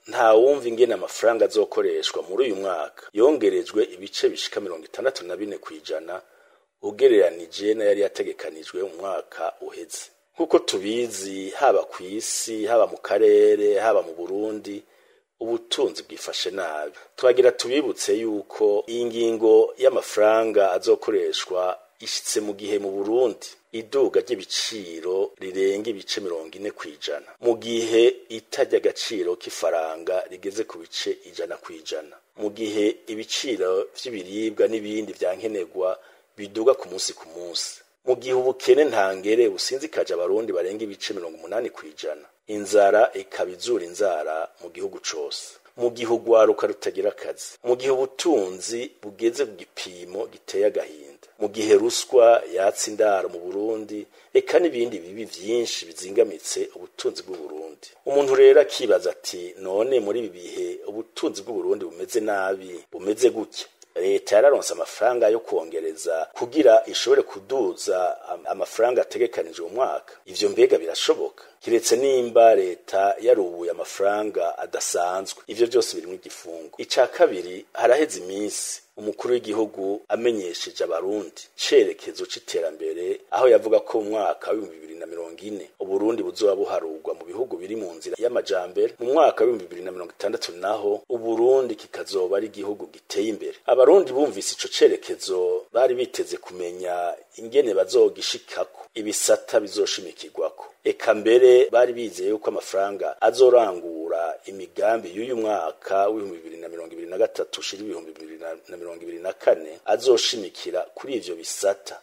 Nta wumva ingene amafaranga azokoreshwa muri uyu mwaka yongerejwe ibice bishika 64% ugereranije n'ayari yategekanijwe mu mwaka uheze. Nk'uko tubizi, haba kw'isi, haba mu karere, haba mu Burundi, ubutunzi bwifashe nabi. Twagira tubibutse yuko iyi ngingo y'amafaranga azokoreshwa ishitse mu gihe mu Burundi iduga ry'ibiciro rirenga ibice 40%, mu gihe itarya agaciro k'ifaranga rigeze ku bice 100%, mu gihe ibiciro vy'ibiribwa n'ibindi vyankenerwa biduga ku munsi ku munsi, mu gihe ubukene ntangere businzikaje abarundi barenga ibice 80%, inzara ikaba izura inzara mu gihugu cose, mu gihe urwaruka rutagira akazi, mu gihe ubutunzi bugeze ku gipimo giteye agahinda, mu gihe ruswa yatse indaro mu Burundi, eka n'ibindi bibi vyinshi bizingamitse ubutunzi bw'Uburundi. Umuntu rero akibaza ati none muri ibi bihe ubutunzi bw'Uburundi bumeze nabi, bumeze gutya, leta yararonse amafaranga yo kwongereza kugira ishobore kuduza amafaranga ategekanijwe mu mwaka? Ivyo mbega birashoboka? Kiretse nimba leta yarubuye amafaranga adasanzwe. Ivyo vyose birimwo igifungo. Ica kabiri, haraheze iminsi umukuru w'igihugu amenyesheje abarundi cerekezo c'iterambere, aho yavuga ko mu mwaka w'2040 Uburundi buzoba buharurwa mu bihugu biri mu nzira y'amajambere, mu mwaka w'2060 naho Uburundi kikazoba ari igihugu giteye imbere. Abarundi bumvise ico cerekezo bari biteze kumenya ingene bazogishikako, ibisata bizoshimikirwako, eka mbere bari bizeye yuko amafaranga azorangura imigambi y'uyu mwaka w'2023 ushira 2024 azoshimikira kuri ivyo bisata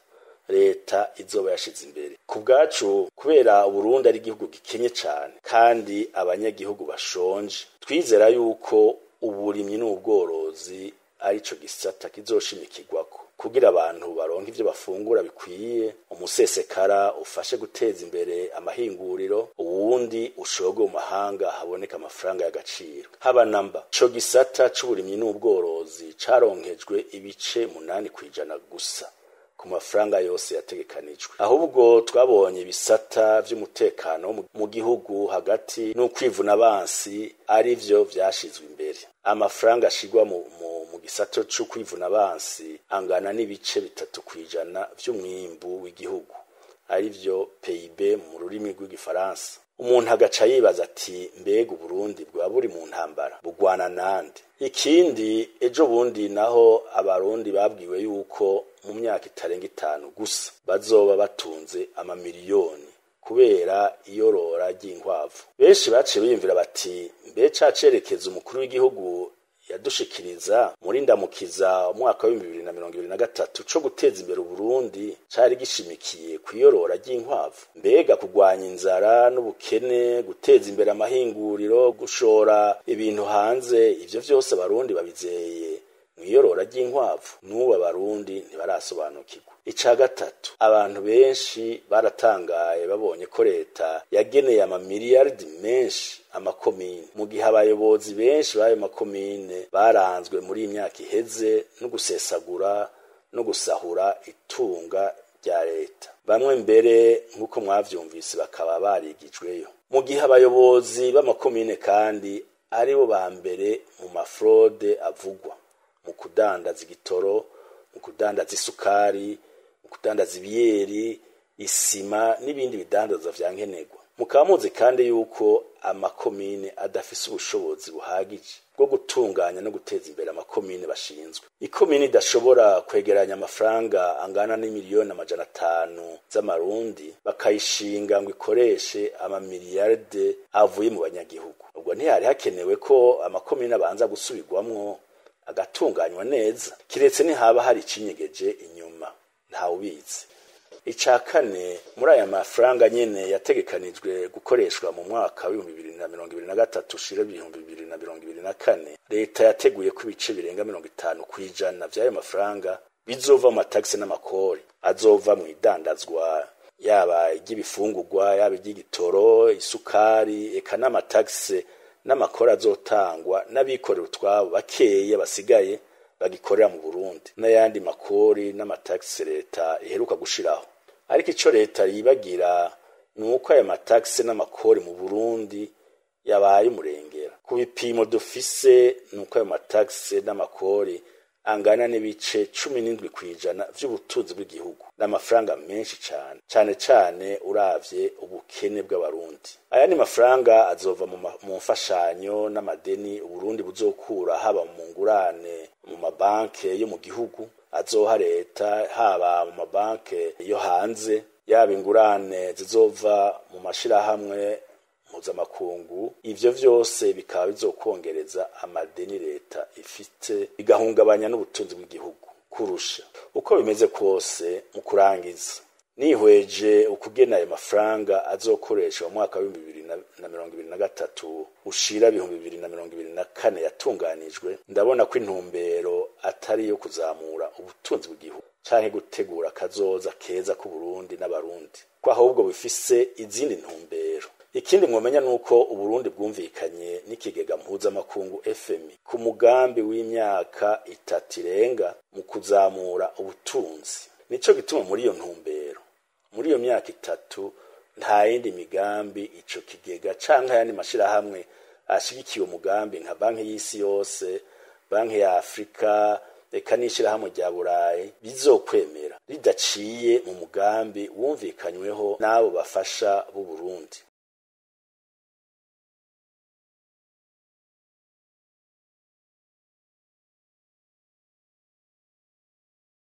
leta izoba yashize imbere. Ku bwacu, kubera Uburundi ari igihugu gikenye cane kandi abanyagihugu bashonje, twizera yuko uburimyi n'ubworozi arico gisata kizoshimikirwako kugira abantu baronke ivyo bafungura bikwiye, umusesekara ufashe guteza imbere amahinguriro, uwundi ushogwe mu mahanga haboneka amafaranga y'agaciro. Haba namba ico gisata c'uburimyi n'ubworozi caronkejwe ibice 8% gusa ku mafaranga yose yategekanijwe. Ahubwo twabonye ibisata vy'umutekano mu gihugu hagati n'ukwivuna abansi arivyo vyashizwe imbere. Amafaranga ashirwa mu gisata co kwivuna abansi angana n'ibice 3% vy'umwimbu w'igihugu, arivyo PIB mu rurimi rw'igifaransa. Umuntu agaca yibaza ati mbega Uburundi bwa buri mu ntambara bugwana nande? Ikindi, ejo bundi naho abarundi babwiwe yuko mu myaka itarenga 5 gusa bazoba batunze amamiliyoni kubera iyorora ry'inkwavu. Benshi baciye biyumvira bati mbe ca cerekezo umukuru w'igihugu yadushikiriza muri ndamukiza umwaka w'2023 co guteza imbere Uburundi cari gishimikiye kwiyorora ry'inkwavu? Mbega kugwanya inzara n'ubukene, guteza imbere amahinguriro, gushora ibintu hanze, ivyo vyose abarundi babizeye mwiyorora ry'inkwavu? N'ubu abarundi ntibarasobanukirwa. Ica gatatu, abantu benshi baratangaye babonye ko leta yageneye amamiliyaridi menshi amakomine, mu gihe abayobozi benshi b'ayo makomine baranzwe muri iyi myaka iheze no gusesagura no gusahura itunga rya leta, bamwe mbere nk'uko mwavyumvise bakaba barigijweyo. Mu gihe abayobozi b'amakomine kandi aribo ba mbere mu mafrode avugwa mu kudandaza igitoro, mu kudandaza isukari, mu kudandaza ibiyeri, isima n'ibindi bidandaza vya nkenerwa. Mukaba muzi kandi yuko amakomine adafise ubushobozi buhagije bwo gutunganya no guteza imbere amakomine bashinzwe. Ikomine idashobora kwegeranya amafaranga angana n'imiliyoni 500 z'amarundi bakayishinga ngo ikoreshe amamiliyarde avuye mu banyagihugu. Ubwo ntihari hakenewe ko amakomine abanza gusubirwamwo agatunganywa neza, kiretse nihaba hari icinyegeje inyuma, ntawubizi. Ica kane, muri aya mafaranga nyene yategekanijwe gukoreshwa mu mwaka w'2023 ushira 2024, leta yateguye ko ibice birenga 50% vy'ayo mafaranga bizova mu matagisi n'amakori azova mu idandazwa, yaba iry'ibifungurwa, yaba iry'igitoro, isukari, eka n'amatagisi n'amakori azotangwa n'abikorera utwabo bakeya basigaye bagikorera mu Burundi, n'ayandi makori n'amatagisi leta iheruka gushiraho. Ariko ico leta yibagira ni uko aya matagisi n'amakori mu Burundi Yabaye umurengera. Ku bipimo dufise nuko ayo matagisi n'amakori angana n'ibice 17% vy'ubutunzi bw'igihugu, n'amafaranga menshi cane, cane cane uravye ubukene bw'Abarundi. Aya ni mafaranga azova mu mfashanyo n'amadeni Uburundi buzokura, haba mu ngurane mu mabanke yo mu gihugu azoha leta, haba mu mabanke yo hanze, yaba ingurane zizova mu mashirahamwe mpuzamakungu. Ivyo vyose bikaba bizokongereza amadeni leta ifite, bigahungabanya n'ubutunzi bw'igihugu kurusha uko bimeze kose. Mu kurangiza, nihweje ukugena ayo mafaranga azokoresha mu mwaka w'2023 ushira 2024 yatunganijwe, ndabona ko intumbero atari iyo kuzamura ubutunzi bw'igihugu canke gutegura akazoza keza k'Uburundi n'Abarundi, ko ahubwo bifise izindi ntumbero. Ikindi mwomenya nuko Uburundi bwumvikanye n'ikigega mpuzamakungu FMI ku mugambi w'imyaka 3 irenga mu kuzamura ubutunzi. Nico gituma muri iyo ntumbero, muri iyo myaka 3, nta yindi migambi ico kigega canke ayandi mashirahamwe ashigikiye umugambi nka Banki y'Isi Yose, Banki ya Afrika, eka n'ishirahamwe rya Burayi bizokwemera ridaciye mu mugambi wumvikanyweho n'abo bafasha b'u Burundi.